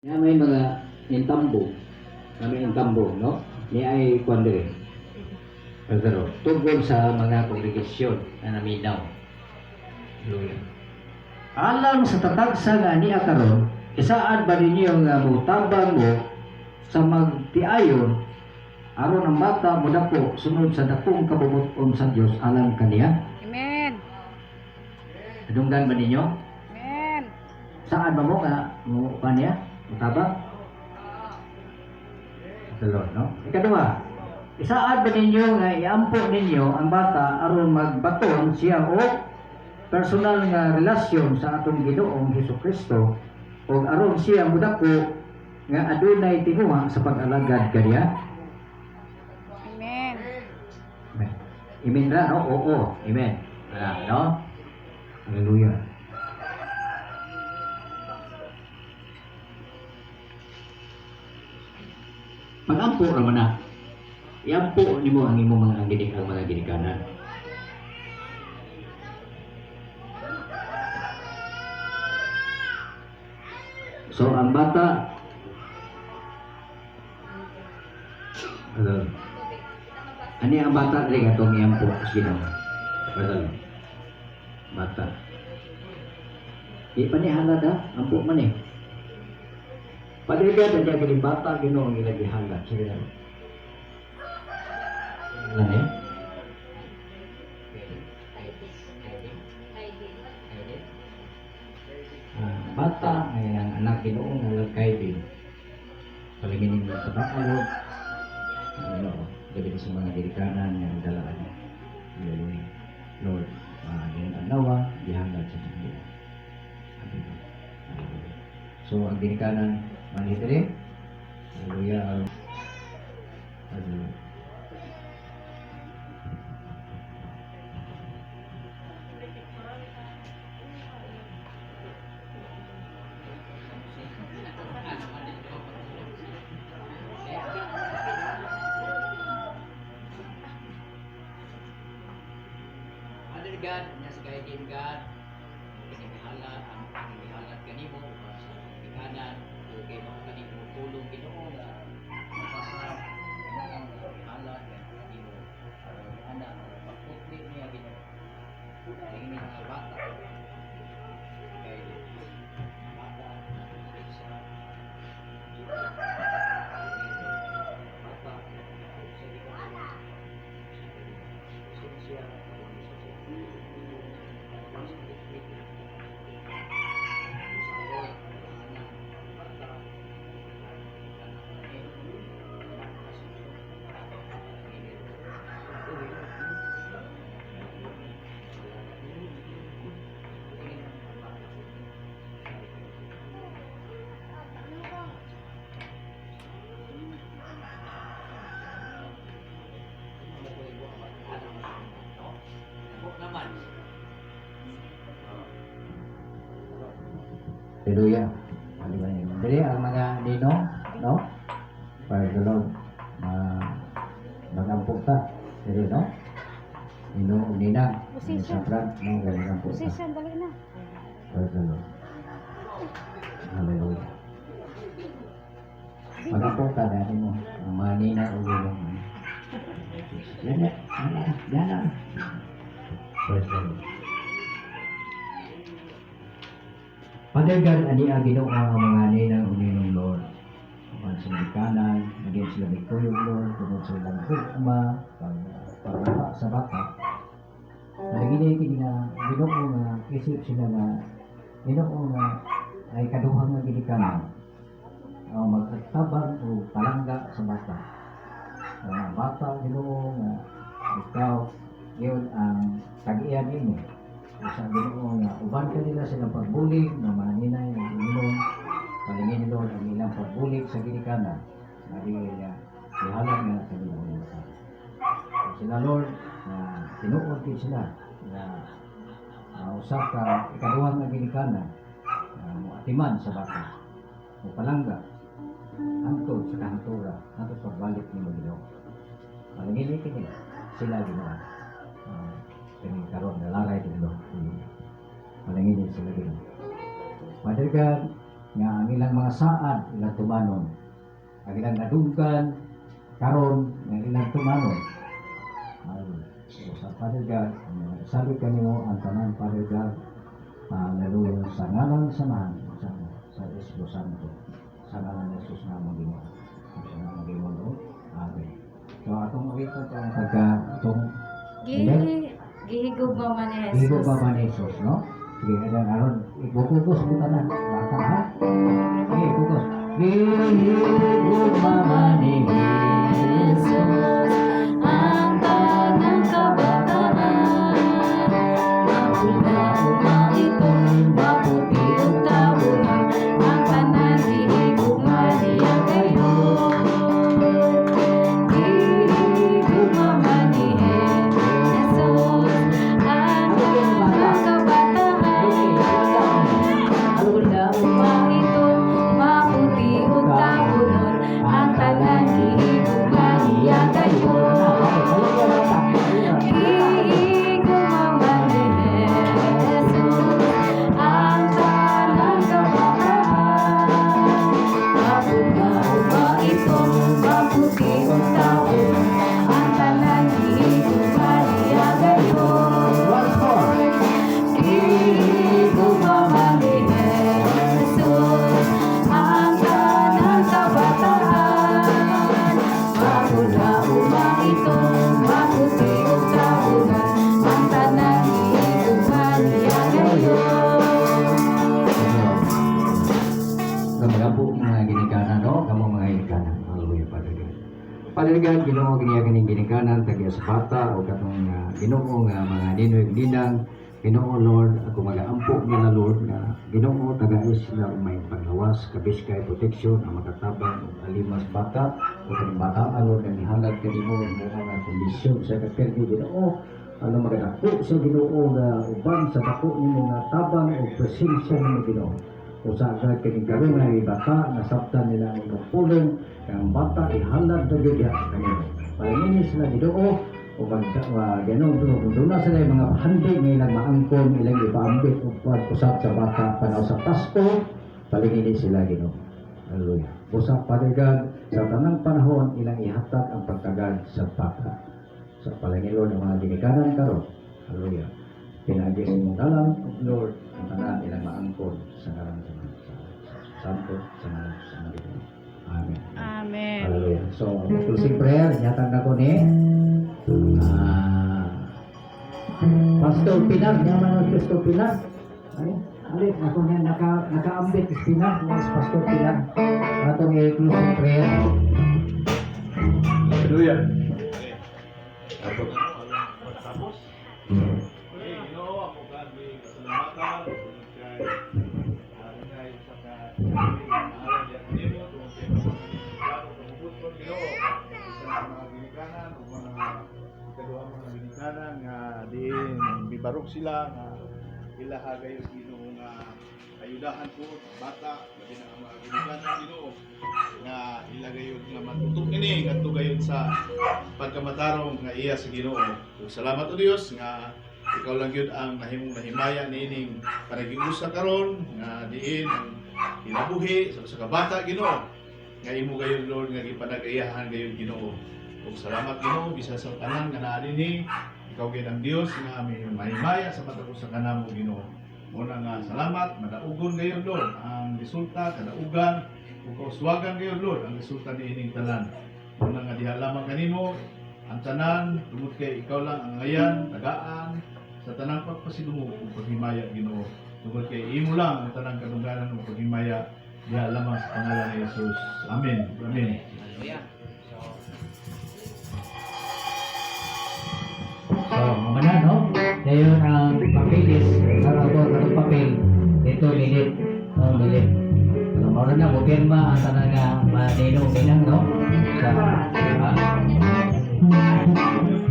Na may mga intambo, na may intambo, no? Ni ay kuan diri. Pero tungkol sa mga kongregasyon na naminaw. Hallelujah. Alang sa tatagsa nga niya karon, isaad ba ninyo nga mutabang mo sa magtiayon aron ang bata modako sunod sa dakong kabubut-on sa Dios alang kaniya? Amen. Adunggan ba ninyo? Amen. Saan ba mo nga mo kaniya? Mutabang? Sa Lord, no? Ikaduha, isaad ba ninyo nga iampo ninyo ang bata aron magbaton siya og personal nga relasyon sa atong Ginoong Hesus Kristo ug aron siya mudako nga adunay tinguha sa pag-alagad kaniya? Amen. Amen. Amen ra, no? Oo, amen. Wala, no? Hallelujah. Pag-ampo ra man na. Iampo nimo ang imong mga ginik ang mga ginikanan. So ang bata, ano? Ani ang bata diri atong iampo sa Ginoo. Pasal. Bata. Di pa ni halad ha, ampo man eh. Padre God, ang kining bata Ginoo ang ilang gihalad sa Ginoo. Ano eh? Ah, bata ay ang anak Ginoo nga kay palinginin mo sa baka, ano, gabi sa mga ginikanan nga dalaan niya. Hallelujah. Lord, ganyan adlaw, gihalad sa kanila. Hallelujah. So, ang ginikanan, manhi diri. Hallelujah. Hallelujah. Father God, nya sa guiding God, kinihala ang kinihalat kanimo uban sa ginikanan o kay mao kani mo tulong Ginoo nga mapasar ang gihalat kanimo aron anak pagputli niya Ginoo. Tingin mga bata kay bata sa bata sa siya. Naman. Hallelujah. Hallelujah. Dili ang mga ninong, no? Praise the Lord. Magampo ta. Dili, no? Ninong ug ninang. Position. Sa front, no? Magampo ta. Position, dali na. Praise the Lord. Hallelujah. Magampo ta dahil mo. Ang mga ninang ug ninong. Yan na. Yan na. Yan na. Praise the Lord. Father God, ani ang Ginoo ang mga ninang ug ninong, Lord. Uban sa ginikanan, naging sila may kuyog, Lord, tungod sa ilang gugma, pagbuka sa bata. Naging kini nga Ginoo nga isip sila nga Ginoo nga ay kaduhang nga ginikanan ang magtabang o palangga sa bata. Ang bata, Ginoo, nga ikaw yun ang tag-iya nimo. Sa Ginoo nga uban kanila silang pagbulig ng mga ninay ug ninong, palingin ni Lord ang ilang pagbulig sa ginikanan nga dili nga ihalad nga sa Ginoo nga bata. So, sila, Lord, na tinuod gid sila nga usa ka ikaduhang nga ginikanan nga moatiman sa bata, mo palangga hangtod sa kahantura, hangtod pagbalik nimo, Ginoo. Palingin kini sila, Ginoo. Kini karon nga laray din, Lord. Palingin sila, Ginoo. Father God, Nga ang ilang mga saad ilang tumanon. Ang ilang nadunggan karon nga ilang tumanon. Hallelujah. So sa Father God, sabi kanimo ang tanan, Father God. Hallelujah. Sa ngalan sa Amahan, sa Espiritu Santo, sa ngalan ni Jesus nga among Ginoo. Sa ngalan ng Ginoo. Amen. So atong uliton ang pagka itong Gihigugma man ni Jesus. Gihigugma man ni Jesus, no? Sige, ayan, aron, ibukugos mo tanan. Bata, ha? Sige, bukos. Gihigugma man ni Jesus, ang tanang kabataan, mapula o maitom, maputi o tabunan, ang tanan gihigugma niya gayon. Gihigugma man ni Jesus, ang tanang kabataan, mapula o maitom, maputi o tabunan, ang tanan gihigugma niya gayon. Gihigugma man ni Jesus, ang tanang kabataan, mapula o maitom, maputi o tabunan, ang tanan gihigugma niya gayon. Once more. Gihigugma man ni Jesus, ang tanang kabataan, mapula o maitom, maputi o tabunan, ang tanan gihigugma niya gayon. Gamagampo mga ginikanan, no? Kamo mga ginikanan. Hallelujah, Father God. Father God, Ginoo, giniya kining ginikanan, tagiya sa bata, o katong Ginoo nga mga ninoy ninang, Ginoo Lord, ako magaampo nila, Lord, nga Ginoo tagais sila og may paglawas, kabiskay protection ang makatabang ug alimas bata o kaning bata, Lord, nga gihalad kanimo imo nga kondisyon sa kapirgi, Ginoo, ano magadako sa Ginoo nga uban sa dako nimo nga tabang o presensya nimo, Ginoo. Usa agad kining karon nga bata nasabtan nila ang imong pulong nga ang bata ihalad na gyud diha kanimo. Palangini sila, Ginoo, o mag ganun kung doon na sila yung mga handi nga ilang maangkon, ilang ipaambit o pag-usap sa bata panaw sa Pasko, palingini sila, Ginoo. Hallelujah. Busa, Father God, sa tanang panahon ilang ihatag ang pagtagad sa bata. Sa palangin, Lord, ang mga ginikanan karon. Hallelujah. Pinaagi sa imong ngalan, Lord, ang tanan ilang maangkon sa ngalan sa Santo, sa ngalan sa Ginoo. Amen. Amen. Hallelujah. So, closing prayer, yatag na ko ni Pastor Pinar, yaman ang Pastor Pinar. Ay, alit, ako nga nakaambit is Pinar, nga is Pastor Pinar. Atong i-closing prayer. Hallelujah. Tapos, okay, Ginoo, ako kami kasalamatan tungod kay ari nga usa ka maalam diha kanimo tungod kay klaro kabubuton, Ginoo, isa sa mga ginikanan o mga ikaduha mga ginikanan nga diin bibarog sila nga ilaha gayud, Ginoo, nga ayudahan po bata, labi na ang mga ginikanan, Ginoo, nga ila gayud nga matutok ini ngadto gayud sa pagkamatarong nga iya sa Ginoo. Ug salamat o Dios nga ikaw lang gyud ang nahimong nahimaya niining panagiusa karon nga diin ang kinabuhi sa usa ka bata, Ginoo, nga imo gayud, Lord, nga gipanag-iyahan gayud, Ginoo. Ug salamat, Ginoo, bisan sa tanan nga naa dinhi, ikaw gyud ang Dios nga may mahimaya sa matag usa kanamo, Ginoo. Muna nga salamat, madaugon gayud, Lord, ang resulta kadaugan ug kauswagan gayud, Lord, ang resulta niining tanan. Muna nga diha lamang kanimo ang tanan tungod kay ikaw lang ang ngayan, tagaan sa tanang pagpasidungog ug paghimaya, Ginoo. Tungod kay imo lang ang tanang kadungganan ug paghimaya diha lamang sa pangalan ni Jesus. Amen. Amen. Hallelujah. So, mamana, no? Dayon ang papilis, karon ko, katong papel, dito lilit, no, lilit. So, mao na mo pirma ang tanan nga maninong ninang, no? Sa, ha?